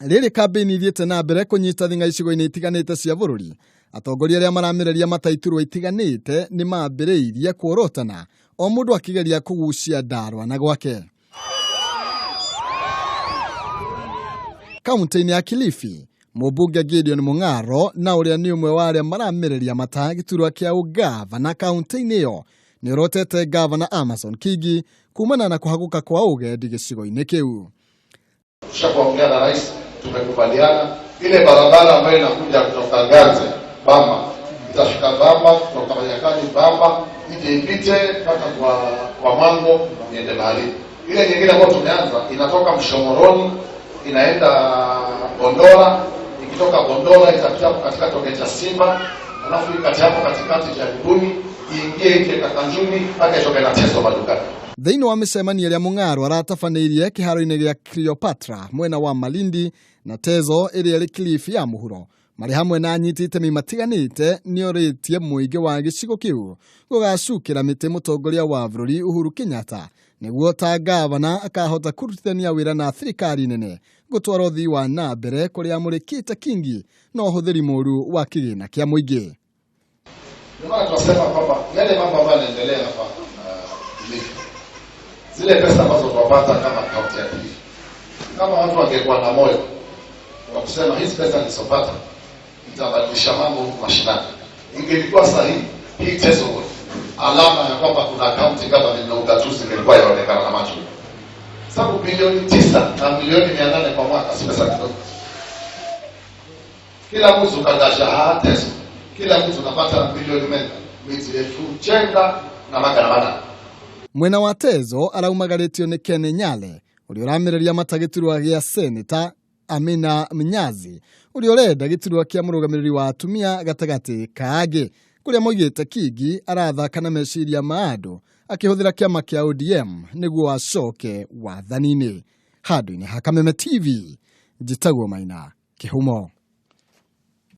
Rĩrĩ kambĩini ithiĩte na mbere kũnyita thing'a icigo-inĩ itiganĩte cia bũrũri, atongoria arĩa maramĩrĩria mata iturwa itiganĩte nĩ mambĩrĩirie kuorotana, o mũndũ akĩgeria kũgucia ndarwa na gwake. Kaunti-inĩ ya Kilifi, mũmbunge Gideon Mung'aro na ũrĩa nĩ ũmwe wa arĩa maramĩrĩria mata gĩturwa kĩa ũgavana kaunti-inĩ ĩyo nĩ orotete gavana Amason Kingi kumana na kũhagũka kwa ũgendi gĩcigo-inĩ kĩu. Tushakuongea na rais, tumekubaliana ile barabara ambayo inakuja kutoka Ganze Bamba itafika Bamba, kutoka Manyakani Bamba ije ipite mpaka kwa Mango iende baharini. Ile nyingine ambayo tumeanza inatoka Mshomoroni inaenda Bondora, ikitoka Bondora itapita hapo katikati Ogecha Simba, alafu ikati hapo katikati Jaribuni iingie ije Kakanjuni mpaka itoke na Teso madukani. Thĩinĩ wa mĩcemanio ĩrĩa Mũng'aro aratabanĩirie kĩharo-inĩ gĩa Cleopatra mwena wa Malindi na Tezo ĩrĩa ĩrĩ Kilifi ya mũhuro marĩ hamwe na anyiti itemi matiganĩte nĩorĩtie mũingĩ wa gĩcigo kĩu gũgacukĩra mĩtĩ mũtongoria wa bũrũri Uhuru Kenyatta nĩguo ta gavana akahota kũrutithania wĩra na thirikari nene gũtwara ũthii wa na mbere kũrĩa amũrĩkĩte Kingi na ũhũthĩri mũru wa kĩgĩna kĩa mũingĩ. Ndio maana tunasema kwamba yale mambo ambayo yanaendelea hapa Kilifi, zile pesa ambazo tunapata kama kaunti ya Kilifi, kama watu wangekuwa na moyo wa kusema hizi pesa nilizopata itabadilisha mambo huku mashinani, ingelikuwa sahihi hii Teso alama ya kwamba kuna county government na ugatuzi ingelikuwa yaonekana na macho, sababu bilioni 9 na milioni 800 kwa mwaka si pesa kidogo. Kila mwezi ukagasha Teso, kila mtu unapata milioni menda miti 9,000 na magana manane. Mwena wa Tezo araumagarĩtio nĩ Ken Nyale ũrĩa ũramĩrĩria mata gĩturwa gĩa seneta Amina Mnyazi ũrĩa ũrenda gĩturwa kĩa mũrũgamĩrĩri wa atumia gatagatĩ ka angĩ kũrĩa moigĩte Kingi arathaka na meciria ma andũ akĩhũthĩra kĩama kĩa ODM nĩguo acoke wathani-inĩ. Handũ-inĩ ha Kameme TV njĩtagwo Maina Kĩhumo.